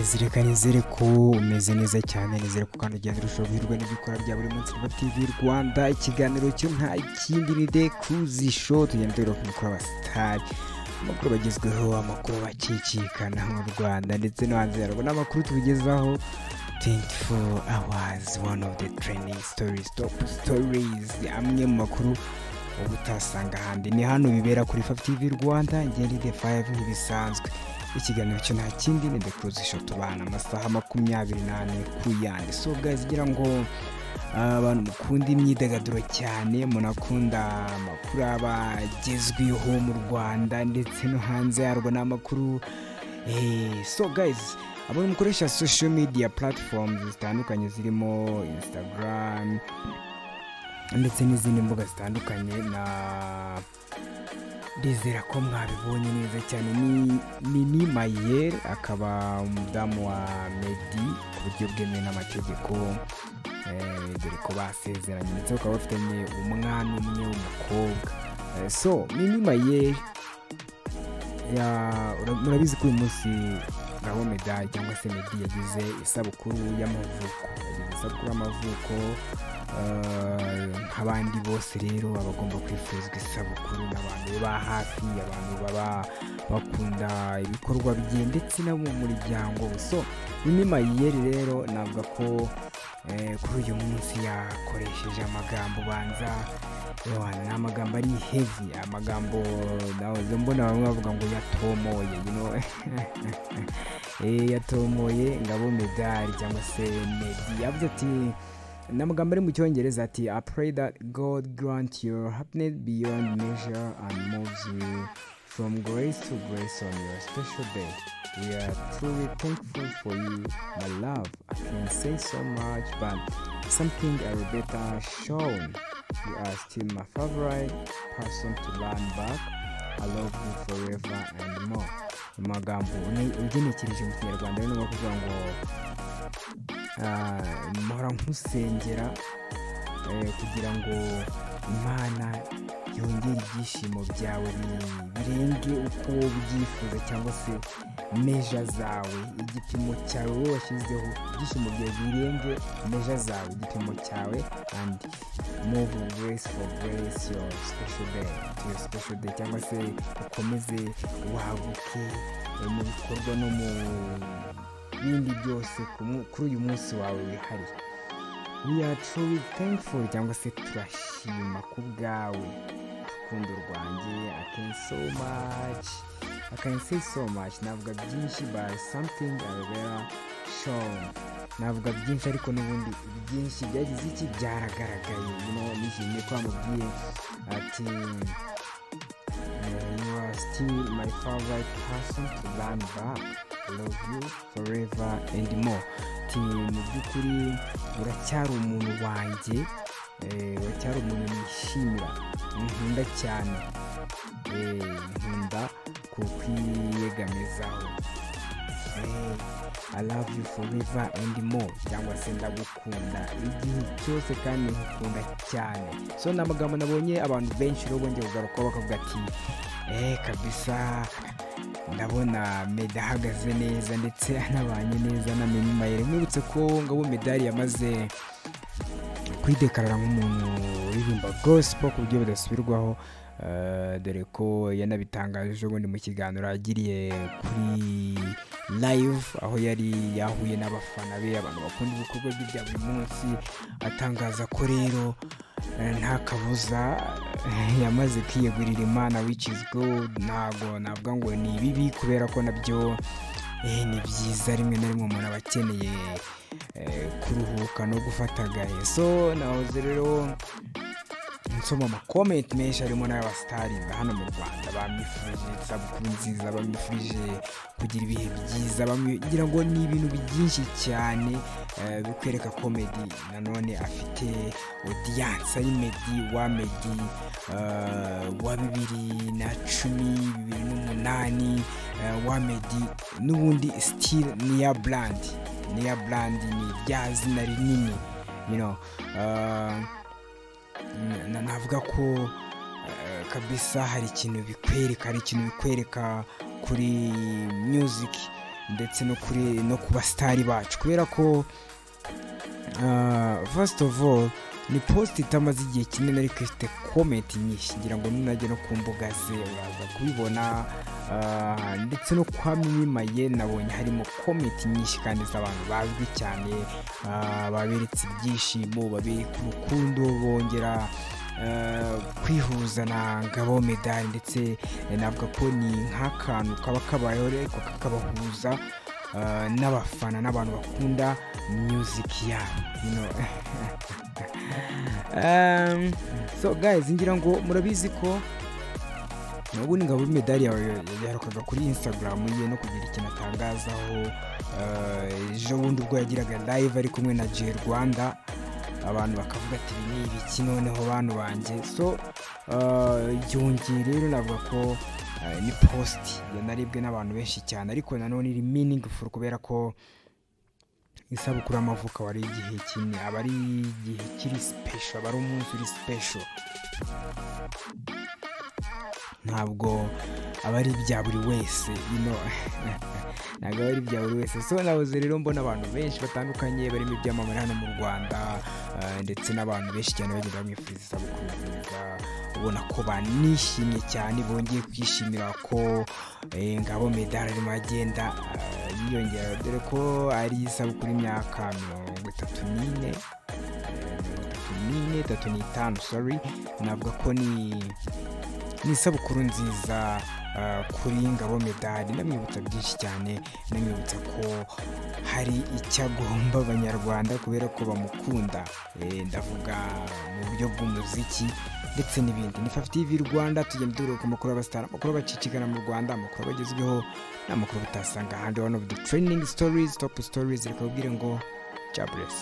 Guys, reka nizere ko umeze neza cyane, nizere ko kandi ugenda urushaho guhirwa n'ibyo ukora bya buri munsi. Riva TV Rwanda, ikiganiro cyo nta kindi ni The Cruise Show. Tugenda tugaruka ku makuru y'abasitari, amakuru bagezweho, amakuru bakikikana mu Rwanda ndetse no hanze yarwo, n'amakuru tubugezaho 24 hours, one of the trending stories, top stories, amwe mu makuru uba utasanga ahandi. Ni hano bibera kuri Fav TV Rwanda. Ngende The 5 nk'ibisanzwe, ikiganiro cyo nta kindi ni The Cruise Show, tubana amasaha 24 ku yandi. So guys, ngira ngo abantu mukunda imyidagaduro cyane, munakunda amakuru aba agezweho mu Rwanda ndetse no hanze yarwo, ni amakuru. So guys, abantu mukoresha social media platforms zitandukanye zirimo Instagram ndetse n'izindi mbuga zitandukanye, na ndizera ko mwabibonye neza cyane. Ni Mimi Mayere, akaba umudamu wa Meddy ku buryo bwemewe n'amategeko, dore ko basezeranye ndetse bakaba bafitanye umwana umwe w'umukobwa. So Mimi Mayere murabizi ko uyu munsi Ngabo Meddy cyangwa se Meddy yagize isabukuru y'amavuko, yagize isabukuru y'amavuko nk'abandi bose. Rero aba agomba kwifuzwa isabukuru n'abantu be ba hafi, abantu baba bakunda ibikorwa bye ndetse no mu muryango we. So Mimi Mayere rero navuga ko kuri uyu munsi yakoresheje amagambo banza, ewana, ni amagambo ari heavy, amagambo nahoze mbona bamwe bavuga ngo yatomoye, yatomoye Ngabo Meddy cyangwa se Meddy. Yavuze ati, ni amagambo ari mu Cyongereza, ati: "I pray that God grant your happiness beyond measure and moves you from grace to grace on your special day. We are truly thankful for you, my love. I can say so much, but something I will better shown. You are still my favorite person to learn back. I love you forever and more." Mu magambo ugenekereje mu Kinyarwanda rero, ni ukuvuga ngo mpora nkusengera kugira ngo Imana yongere ibyishimo byawe birenge uko ubyifuza cyangwa se measure zawe, igipimo cyawe wowe washyizeho, ibyishimo byawe birenge measure zawe, igipimo cyawe, and move grace for grace your special day to your special day, cyangwa se ukomeze waguke mu bikorwa no mu bindi byose kuri uyu munsi wawe wihariye. We are truly thankful, cyangwa se turashima ku bwawe, rukundo rwanjye. I can so much, I can say so much, navuga byinshi, but something I will shown, navuga byinshi ariko n'ubundi byinshi byagize iki, byaragaragaye. Nishimiye ko bamubwiye ati: "You are still my favorite person to learn back. I love you forever and more." Ati mu by'ukuri uracyari umuntu wanjye, uracyari umuntu nishimira, nkunda cyane, nkunda kukwiyegamizaho. I love you forever and more, cyangwa se ndagukunda igihe cyose kandi nkukunda cyane. So ni amagambo nabonye abantu benshi rero bongeye kugarukaho bakavuga ati: "Kabisa ndabona Meddy ahagaze neza ndetse anabanye neza na Mimi Mayere." Mwibutse ko Ngabo Meddy yamaze kwidekarara nk'umuntu uririmba gospel ku buryo budasubirwaho, dore ko yanabitangaje ejo bundi mu kiganiro yagiriye kuri live, aho yari yahuye n'abafana be, abantu bakunda ibikorwa bye bya buri munsi, atangaza ko rero nta kabuza yamaze kwiyegurira Imana, which is good. Ntago navuga ngo ni bibi, kubera ko nabyo ni byiza. Rimwe na rimwe umuntu aba akeneye kuruhuka no gufata agahe. So nahoze rero nsoma amakomenti menshi harimo n'ay'abasitari hano mu Rwanda, bamwifurije isabukuru nziza, bamwifurije kugira ibihe byiza, ngira ngo ni ibintu byinshi cyane bikwereka ko Meddy nanone afite audience, ari Meddy wa Meddy wa 2010, 2008, wa Meddy n'ubundi still niya brand, niya brand, ni rya zina rinini. Navuga ko kabisa hari ikintu bikwereka, hari ikintu bikwereka kuri music. ndetse no kuri no ku basitari bacu, kubera ko first of all ni post itamaze igihe kinini ariko ifite comment nyinshi. Ngira ngo nunajya no ku mbuga ze uraza kubibona, ndetse no kwa Mimi Mayere nabonye harimo comment nyinshi kandi z'abantu bazwi cyane, baberetse ibyishimo, babereka urukundo, bongera kwihuza na Ngabo Medard. Ndetse navuga ko ni nk'akantu kaba kabayeho ariko kakabahuza n'abafana n'abantu bakunda music yabo. So guys, ngira ngo murabizi ko ubundi Ngabo Medard yaherukaga kuri Instagram ye no kugira ikintu atangazaho ejo bundi ubwo yagiraga live ari kumwe na Jay Rwanda, abantu bakavuga ati: "Ibi ni ibiki noneho, bantu banjye?" So yongeye rero navuga ko ni post yanarebwe n'abantu benshi cyane, ariko nanone iri meaningful kubera ko isabukuru y'amavuko aba ari igihe kinini, aba ari igihe kiri special, aba ari umunsi uri special, ntabwo aba ari ibya buri wese, ntabwo aba ari ibya buri wese. So nahoze rero mbona abantu benshi batandukanye barimo ibyamamare hano mu Rwanda, ndetse n'abantu benshi cyane bagenda bamwifuriza isabukuru nziza, ubona ko banishimye cyane, bongeye kwishimira ko Ngabo Medard arimo agenda yiyongera, dore ko ari isabukuru y'imyaka 34, 34, 35, sorry. Navuga ko ni isabukuru nziza kuri Ngabo Medard, namwibutsa byinshi cyane, namwibutsa ko hari icyo agomba Abanyarwanda kubera ko bamukunda. Ndavuga mu buryo bw'umuziki ndetse n'ibindi. Ni Fafi TV Rwanda, tugenda tugaruka ku makuru y'abasitari, amakuru abacicikana mu Rwanda, amakuru abagezweho n'amakuru utasanga ahandi, one of the trending stories, top stories. Reka babwire ngo God bless.